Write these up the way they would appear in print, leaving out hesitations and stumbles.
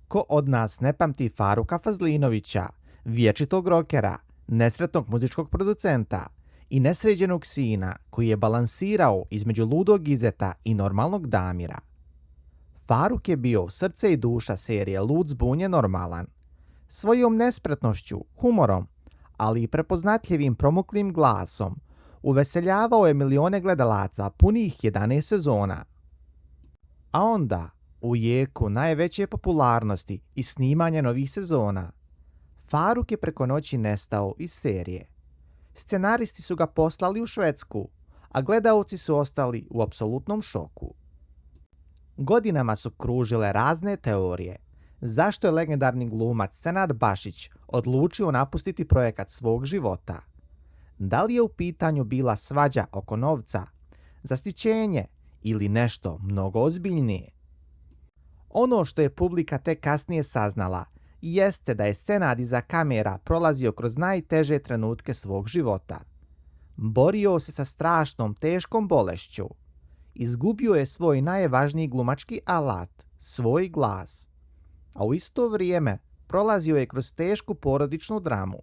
Ko od nas ne pamti Faruka Fazlinovića, vječitog rokera, nesretnog muzičkog producenta i nesređenog sina koji je balansirao između ludog Izeta i normalnog Damira. Faruk je bio srce i duša serije Lud zbunjen normalan. Svojom nespretnošću, humorom, ali i prepoznatljivim promuklim glasom uveseljavao je milione gledalaca punih 11 sezona. A onda, u jeku najveće popularnosti i snimanja novih sezona, Faruk je preko noći nestao iz serije. Scenaristi su ga poslali u Švedsku, a gledaoci su ostali u apsolutnom šoku. Godinama su kružile razne teorije zašto je legendarni glumac Senad Bašić odlučio napustiti projekat svog života. Da li je u pitanju bila svađa oko novca, zaštićenje ili nešto mnogo ozbiljnije? Ono što je publika tek kasnije saznala jeste da je Senad iza kamera prolazio kroz najteže trenutke svog života. Borio se sa strašnom, teškom bolešću. Izgubio je svoj najvažniji glumački alat, svoj glas. A u isto vrijeme prolazio je kroz tešku porodičnu dramu.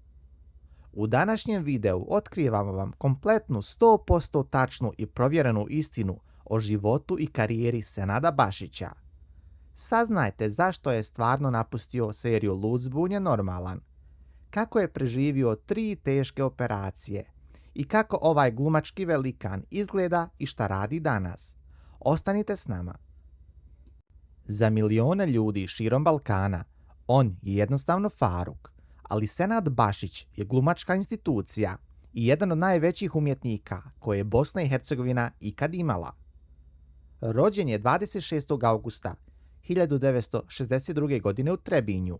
U današnjem videu otkrivamo vam kompletnu 100% tačnu i provjerenu istinu o životu i karijeri Senada Bašića. Saznajte zašto je stvarno napustio seriju Lud zbunjen normalan, kako je preživio 3 teške operacije i kako ovaj glumački velikan izgleda i šta radi danas. Ostanite s nama. Za milione ljudi širom Balkana on je jednostavno Faruk, ali Senad Bašić je glumačka institucija i jedan od najvećih umjetnika koje je Bosna i Hercegovina ikad imala. Rođen je 26. augusta 1962. godine u Trebinju.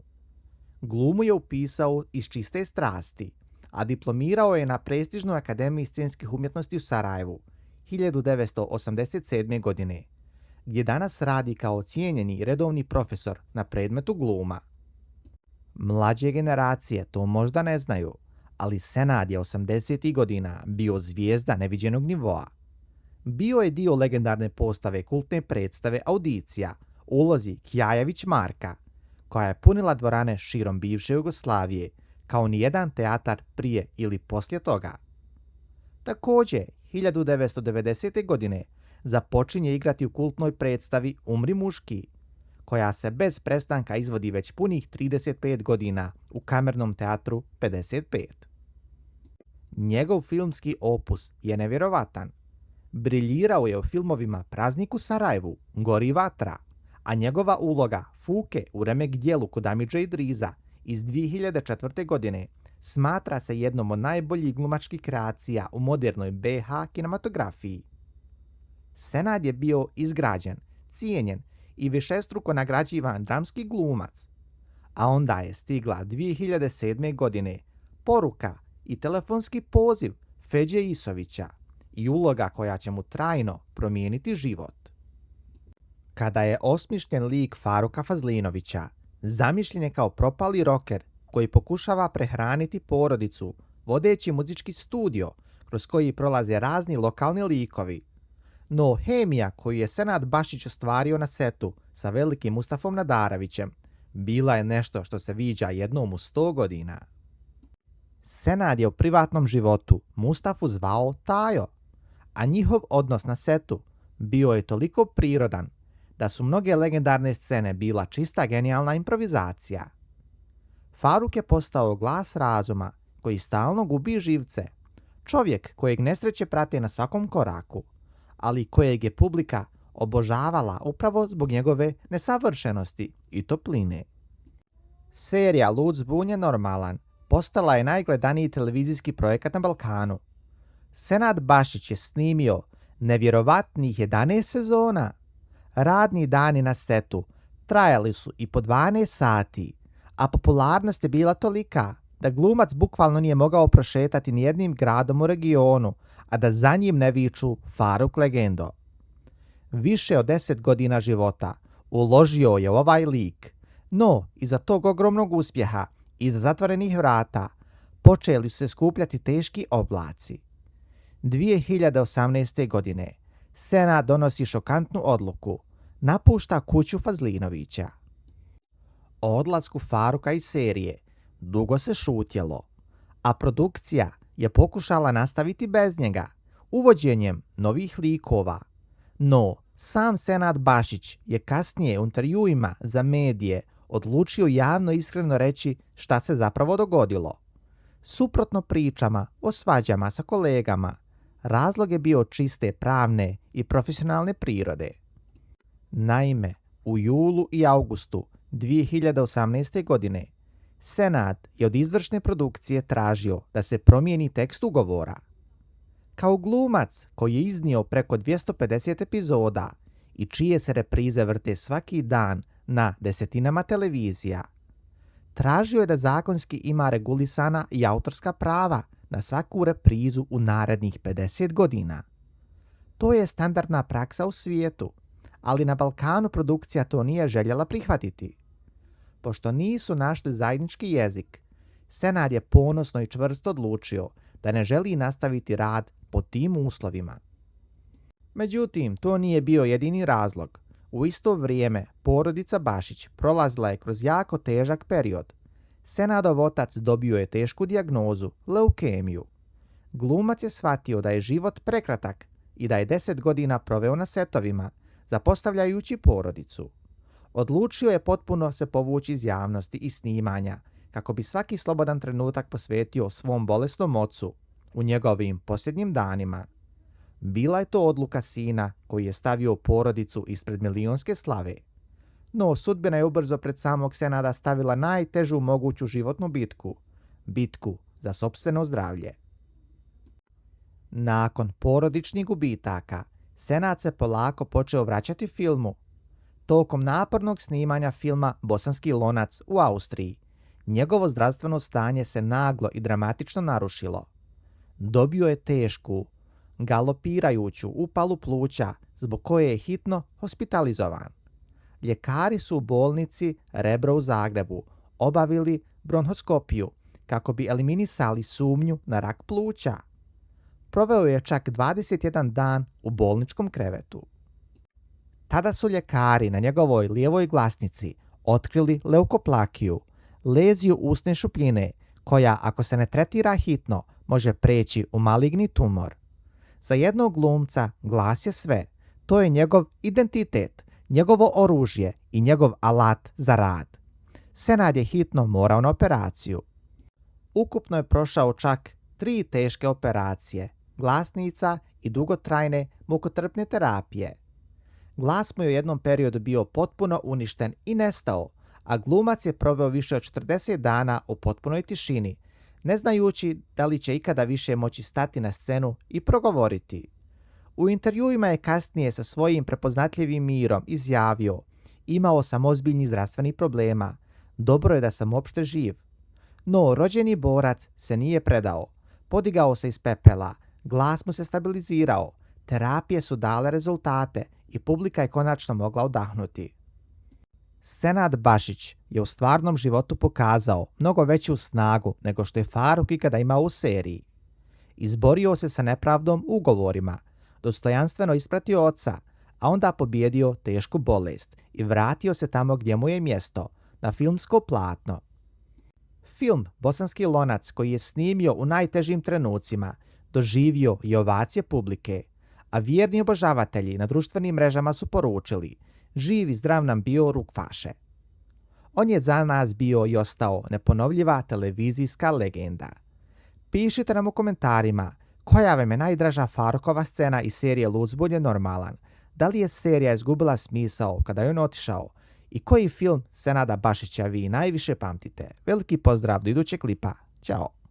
Glumu je upisao iz čiste strasti, a diplomirao je na prestižnoj Akademiji scenskih umjetnosti u Sarajevu 1987. godine, gdje danas radi kao cijenjeni redovni profesor na predmetu gluma. Mlađe generacije to možda ne znaju, ali Senad je 80. godina bio zvijezda neviđenog nivoa. Bio je dio legendarne postave kultne predstave Audicija u ulozi Kjajević Marka, koja je punila dvorane širom bivše Jugoslavije, kao nijedan teatar prije ili poslije toga. Također, 1990. godine započinje igrati u kultnoj predstavi Umri muški, koja se bez prestanka izvodi već punih 35 godina u kamernom teatru 55. Njegov filmski opus je nevjerovatan. Briljirao je u filmovima Praznik u Sarajevu, Gori vatra, a njegova uloga Fuke u remek djelu kod Amidža Idriza iz 2004. godine smatra se jednom od najboljih glumačkih kreacija u modernoj BH kinematografiji. Senad je bio izgrađen, cijenjen i višestruko nagrađivan dramski glumac, a onda je stigla 2007. godine poruka i telefonski poziv Feđe Isovića i uloga koja će mu trajno promijeniti život. Kada je osmišljen lik Faruka Fazlinovića, zamišljen je kao propali roker koji pokušava prehraniti porodicu vodeći muzički studio kroz koji prolaze razni lokalni likovi. No hemija koju je Senad Bašić ostvario na setu sa velikim Mustafom Nadarevićem bila je nešto što se viđa jednom u 100 godina. Senad je u privatnom životu Mustafu zvao Tajo, a njihov odnos na setu bio je toliko prirodan da su mnoge legendarne scene bila čista genijalna improvizacija. Faruk je postao glas razuma koji stalno gubi živce, čovjek kojeg nesreće prate na svakom koraku, ali kojeg je publika obožavala upravo zbog njegove nesavršenosti i topline. Serija Lud zbunjen normalan postala je najgledaniji televizijski projekat na Balkanu. Senad Bašić je snimio nevjerovatnih 11 sezona. Radni dani na setu trajali su i po 12 sati, a popularnost je bila tolika da glumac bukvalno nije mogao prošetati nijednim gradom u regionu, a da za njim ne viču Faruk legendo. Više od 10 godina života uložio je u ovaj lik, no iza tog ogromnog uspjeha, iza zatvorenih vrata, počeli su se skupljati teški oblaci. 2018. godine Senad donosi šokantnu odluku, napušta kuću Fazlinovića. O odlasku Faruka iz serije dugo se šutjelo, a produkcija je pokušala nastaviti bez njega, uvođenjem novih likova. No, sam Senad Bašić je kasnije u intervjuima za medije odlučio javno iskreno reći šta se zapravo dogodilo. Suprotno pričama o svađama sa kolegama, razlog je bio čiste pravne i profesionalne prirode. Naime, u julu i augustu 2018. godine Senad je od izvršne produkcije tražio da se promijeni tekst ugovora. Kao glumac koji je iznio preko 250 epizoda i čije se reprize vrte svaki dan na desetinama televizija, tražio je da zakonski ima regulisana i autorska prava na svaku reprizu u narednih 50 godina. To je standardna praksa u svijetu, ali na Balkanu produkcija to nije željela prihvatiti. Pošto nisu našli zajednički jezik, Senad je ponosno i čvrsto odlučio da ne želi nastaviti rad pod tim uslovima. Međutim, to nije bio jedini razlog. U isto vrijeme porodica Bašić prolazila je kroz jako težak period. Senadov otac dobio je tešku dijagnozu, leukemiju. Glumac je shvatio da je život prekratak i da je 10 godina proveo na setovima, zapostavljajući porodicu. Odlučio je potpuno se povući iz javnosti i snimanja, kako bi svaki slobodan trenutak posvetio svom bolesnom ocu u njegovim posljednjim danima. Bila je to odluka sina koji je stavio porodicu ispred milionske slave. No, sudbina je ubrzo pred samog Senada stavila najtežu moguću životnu bitku za sopstveno zdravlje. Nakon porodičnih gubitaka, Senad se polako počeo vraćati filmu. Tokom napornog snimanja filma Bosanski lonac u Austriji, njegovo zdravstveno stanje se naglo i dramatično narušilo. Dobio je tešku, galopirajuću upalu pluća zbog koje je hitno hospitalizovan. Ljekari su u bolnici Rebro u Zagrebu obavili bronhoskopiju kako bi eliminisali sumnju na rak pluća. Proveo je čak 21 dan u bolničkom krevetu. Tada su ljekari na njegovoj lijevoj glasnici otkrili leukoplakiju, leziju usne šupljine, koja ako se ne tretira hitno može preći u maligni tumor. Za jednog glumca glas je sve. To je njegov identitet, njegovo oružje i njegov alat za rad. Senad je hitno morao na operaciju. Ukupno je prošao čak 3 teške operacije, glasnica i dugotrajne mukotrpne terapije. Glas mu je u jednom periodu bio potpuno uništen i nestao, a glumac je proveo više od 40 dana u potpunoj tišini, ne znajući da li će ikada više moći stati na scenu i progovoriti. U intervjuima je kasnije sa svojim prepoznatljivim mirom izjavio: "Imao sam ozbiljnih zdravstvenih problema. Dobro je da sam uopšte živ." No, rođeni borac se nije predao. Podigao se iz pepela, glas mu se stabilizirao, terapije su dale rezultate i publika je konačno mogla udahnuti. Senad Bašić je u stvarnom životu pokazao mnogo veću snagu nego što je Faruk ikada imao u seriji. Izborio se sa nepravdom u ugovorima, dostojanstveno ispratio oca, a onda pobjedio tešku bolest i vratio se tamo gdje mu je mjesto, na filmsko platno. Film Bosanski lonac, koji je snimio u najtežim trenucima, doživio i ovacije publike, a vjerni obožavatelji na društvenim mrežama su poručili: "Živ i zdrav nam bio Rukfaše." On je za nas bio i ostao neponovljiva televizijska legenda. Pišite nam u komentarima koja vam je najdraža Farukova scena iz serije Lud, zbunjen, normalan. Da li je serija izgubila smisao kada je on otišao i koji film Senada Bašića vi najviše pamtite? Veliki pozdrav do idućeg klipa. Ćao!